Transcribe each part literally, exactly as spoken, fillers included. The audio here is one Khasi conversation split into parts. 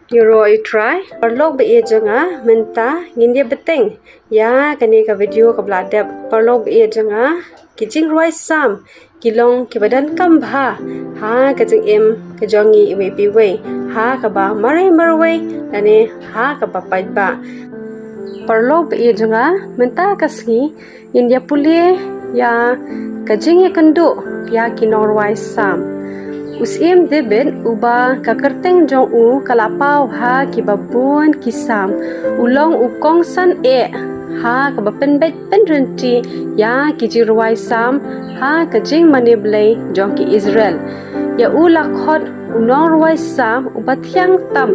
Ïaroh ïa u Trai. Paralok ba ïeit jong nga, mynta ngin ïa bteng ïa kane ka video kaba la dep. Paralok ba ïeit jong nga, ki jingrwai Salm ki long kiba donkam bha ha ka jingim ka jong ngi iwei pa iwei, ha kaba marwei marwei lane ha kaba paidbah. Paralok ba ïeit jong nga, mynta ka sngi ngin ïa pule ïa ka jingïakynduh ïa ki nongrwai Salm. U Syiem David, uba ka kyrteng jong u ka la paw ha kiba bun ki Salm, u long u kongsan eh ha kaba pynbeit pynryntih ïa ki jingrwai Salm ha ka jingmane Blei jong ki Israel. Ïa u la khot u nongrwai Salm uba thiang tam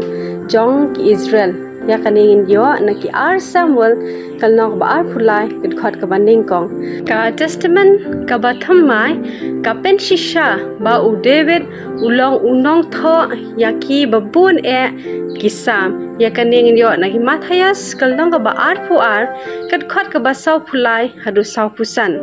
jong ki Israel. Ïa kane ngin ïoh na ki ar Samuel ka lynnong kaba arphew lai, ka dkhot kaba nyngkong. Ka Testament kaba thymmai ka pynshisha ba u David u long u nongthoh ïa kiba bun eh ki Salm. Ïa kane ngin ïoh na ki Mathaios ka lynnong kaba arphew ar, ka dkhot kaba sawphew lai haduh sawphew san.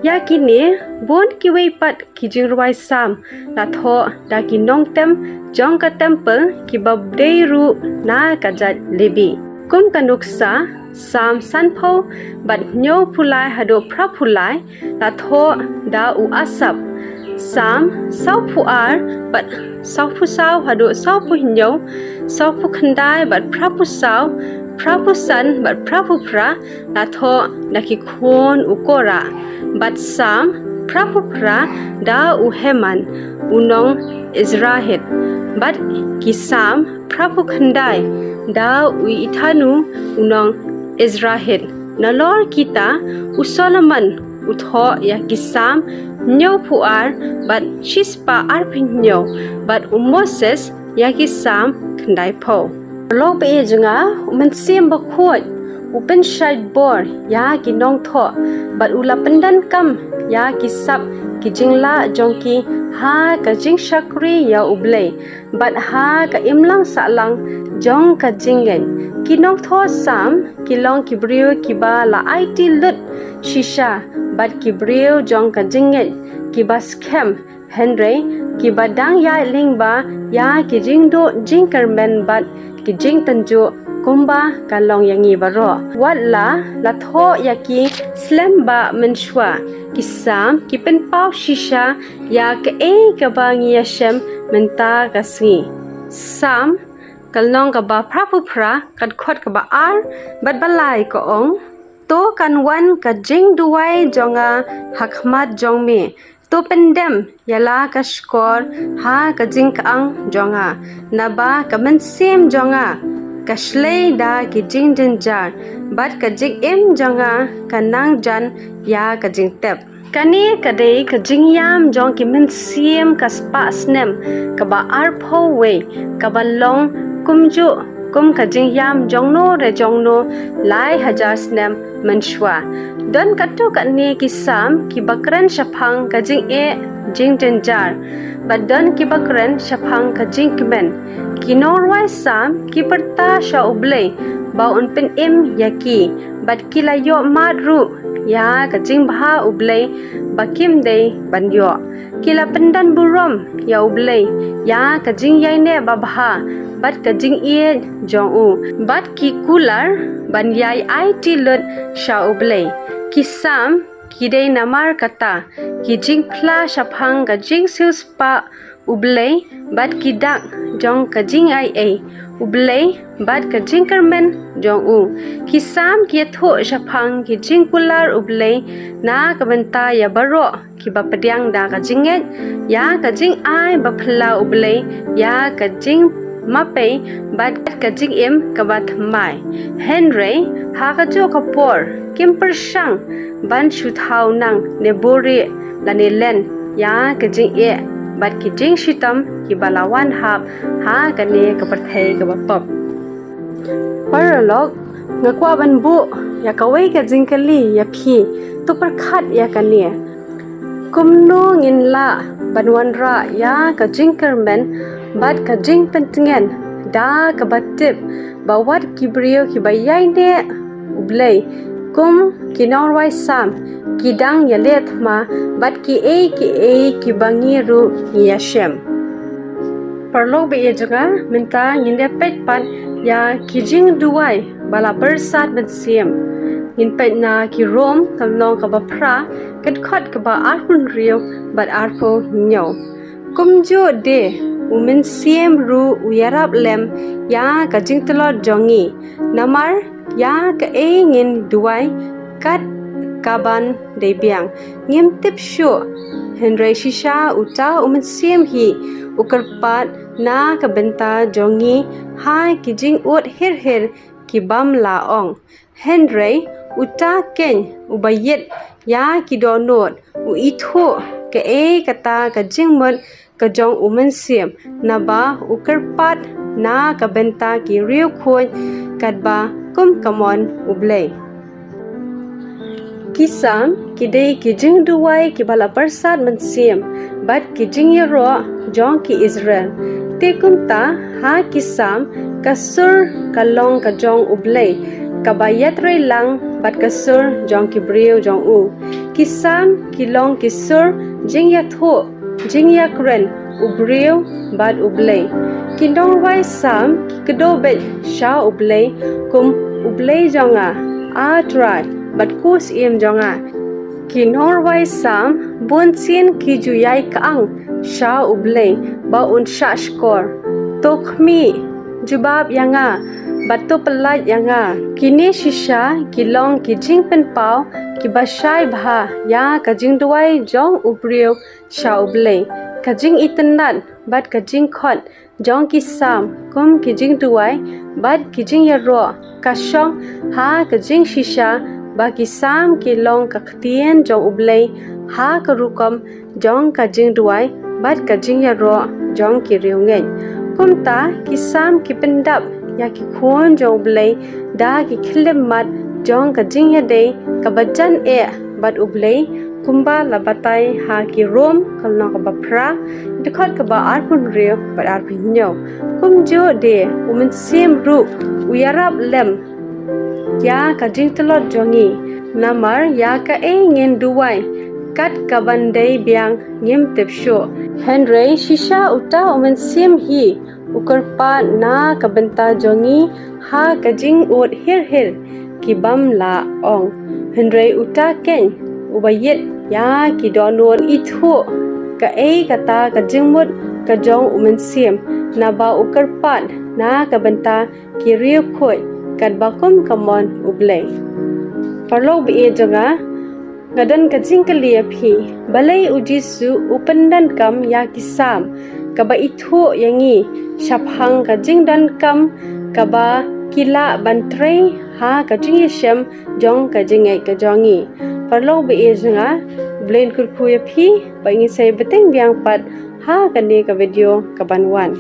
Ïa kine bun kiwei pat ki jingrwai Salm la thoh da ki nongtem jong ka temple kiba dei ruh na ka jait Lebi. Kum ka nuksa, Salm sanphew bad hynñiewphew lai haduh phraphew lai la thoh da u Asaph. Salm sawphew ar bad sawphew saw haduh sawphew hynñiew, sawphew khyndai bad phraphew saw, phraphew san bad phraphew phra la thoh da ki khun u Korah, bad Salm phraphew phra da u Heman u nong Izrahit, bad ki Salm phraphew khyndai da u Ethanu u nong Izrahit. Nalor kita, u Solomon u thoh ïa ki Salm hynñiewphew ar bad shispah arphew hynñiew, bad u Moses ïa ki Salm khyndaiphew. Paralok ba ïeit jong nga, u Mynsiem Bakhuid u pynshait bor ïa ki nongthoh bad u la pyndonkam ïa ki sap ki jinglah jong ki ha ka jingshakri ïa U Blei bad ha ka imlang sahlang jong ka jingngeit. Ki nongthoh Salm ki long ki briew kiba la aiti lut shisha bad ki briew jong ka jingngeit kiba skhem, hynrei kiba dang ïaid lyngba ïa ki jingduh jingkyrmen bad ki jingtynjuh kumba ka long ïa ngi baroh. Wat la la thoh ïa ki slem bha mynshuwa, ki Salm ki pynpaw shisha ïa kaei kaba ngi ïashem mynta ka sngi. Salm ka lynnong kaba phraphew phra, ka dkhot kaba ar bad ba lai ka ong: To kan wan ka jingduwai jong nga ha khmat jong me. To pyndem ïa la ka shkor ha ka jingkyang jong nga. Naba ka mynsiem jong nga ka shlei da ki jingjynjar, bad ka jingim jong nga ka nang jan ïa ka jingtep. Kane ka dei ka jingïam jong ki mynsiem ka spah snem kaba arphew wei, kaba long kumjuh kum ka jingïam jongno re jongno lai hajar snem mynshuwa. Don katto katne ki Salm kiba kren shaphang ka jingeh jingjynjar, bad don kiba kren shaphang ka jingkmen. Ki nongrwai Salm ki pyrta sha U Blei ba un pynim ïa ki, bad ki la ïoh mad ruh ïa ka jingbha U Blei ba kim dei ban ïoh. Ki la pyndonburom ïa U Blei ïa ka jingïaineh babha bad ka jingïeit jong u, bad ki kular ban ïai aiti lut sha U Blei. Ki Salm ki dei namar kata ki jingphla shaphang ka jingsiewspah U Blei bad ki dak jong ka jingaiei U Blei bad ka jingkyrmen jong u. Ki Salm ki ïathuh shaphang ki jingkular U Blei na ka bynta ïa baroh kiba pdiang da ka jingngeit ïa ka jingai baphylla U Blei, ïa ka jingmapei bad ka jingim kaba thymmai. Hynrei ha kajuh ka por kim pyrshang ban shu thaw nang ne buhrieh lane len ïa ka jingeh bad ki jingshitom kiba la wan hap ha kane ka pyrthei kaba pop. Paralok, nga kwah ban buh ïa kawei ka jingkylli ïa phi. To pyrkhat ïa kane: Kumno ngin lah ban wanrah ïa ka jingkyrmen bad ka jingpyntngen da kaba tip ba wat ki briew kiba ïaineh U Blei kum ki nongrwai Salm ki dang ïaleh thma bad kiei kiei kiba ngi ruh ngi ïashem? Paralok ba ïeit jong nga, mynta ngin ïa peit pat ïa ki jingduwai ba la pyrsad mynsiem. Ngin peit na ki Rom ka lynnong kaba phra, ka dkhot kaba arphew hynriew bad arphew hynñiew. Kumjuh de, u Mynsiem ruh u ïarap lem ïa ka jingtlot jong ngi. Namar ïa kaei ngin duwai kat kaban dei biang, ngim tip shuh. Hynrei shisha uta u Mynsiem hi u kyrpad na ka bynta jong ngi ha ki jingud hir hir ki bym lah ong. Hynrei uta keiñ uba ïit ïa ki dohnud u ithuh kaei kata ka jingmut ka jong u Mynsiem, naba u kyrpad na ka bynta ki riewkhuid katba kum ka mon U Blei. Ki Salm ki dei ki jingduwai kiba la pyrsad mynsiem bad ki jingïaroh jong ki Israel. Te kumta ha ki Salm ka sur ka long ka jong U Blei, kaba ïatrei lang bad ka sur jong ki briew jong u. Ki Salm ki long ki sur jingïathuh, jingïakren u briew bad U Blei. Ki nongrwai Salm ki kdew beit sha U Blei kum U Blei jong nga, A Trai, bad Ko Syiem jong nga. Ki nongrwai Salm bunsien ki ju ïai kyang sha U Blei ba un shah shkor. To khmih, jubab ïa nga, bad to pyllait ïa nga. Kine shisha ki long ki jingpynpaw kiba shai bha ïa ka jingduwai jong u briew sha U Blei. Ka jingitynnad bad ka jingkhot jong ki Salm kum ki jingduwai bad ki jingïaroh ka shong ha ka jingshisha ba ki Salm ki long ka ktien jong U Blei ha ka rukom jong ka jingduwai bad ka jingïaroh jong ki riewngeit. Kumta ki Salm ki pyndap ïa ki khun jong U Blei da ki khyllipmat jong ka jingïadei kaba jan eh bad U Blei, kumba la batai ha ki Rom ka lynnong kaba phra, dkhot kaba arphew hynriew bad arphew hynñiew. Kumjuh de, u Mynsiem ruh u ïarap lem ïa ka jingtlot jong ngi. Namar ïa kaei ngin duwai kat kaban dei biang, ngim tip shuh. Hynrei shisha uta u Mynsiem hi u kyrpad na ka bynta jong ngi ha ka jingud hir hir ki bym lah ong. Hynrei uta keiñ uba ïit ïa ki dohnud u ithuh kaei kata ka jingmut ka jong u Mynsiem, naba u kyrpad na ka bynta ki riewkhuid katba kum ka mon U Blei. Paralok ba ïeit jong nga, nga don ka jingkylli ïa phi, balei U Jisu u pyndonkam ïa ki Salm kaba ithuh ïa ngi shaphang ka jingdonkam kaba ki lah ban trei ha ka jingïashem jong ka jingngeit ka jong ngi? Paralok ba ïeit jong nga, U Blei un kyrkhu ïa phi, ba ngin sa ïa bteng biang pat ha kane ka video kaban wan.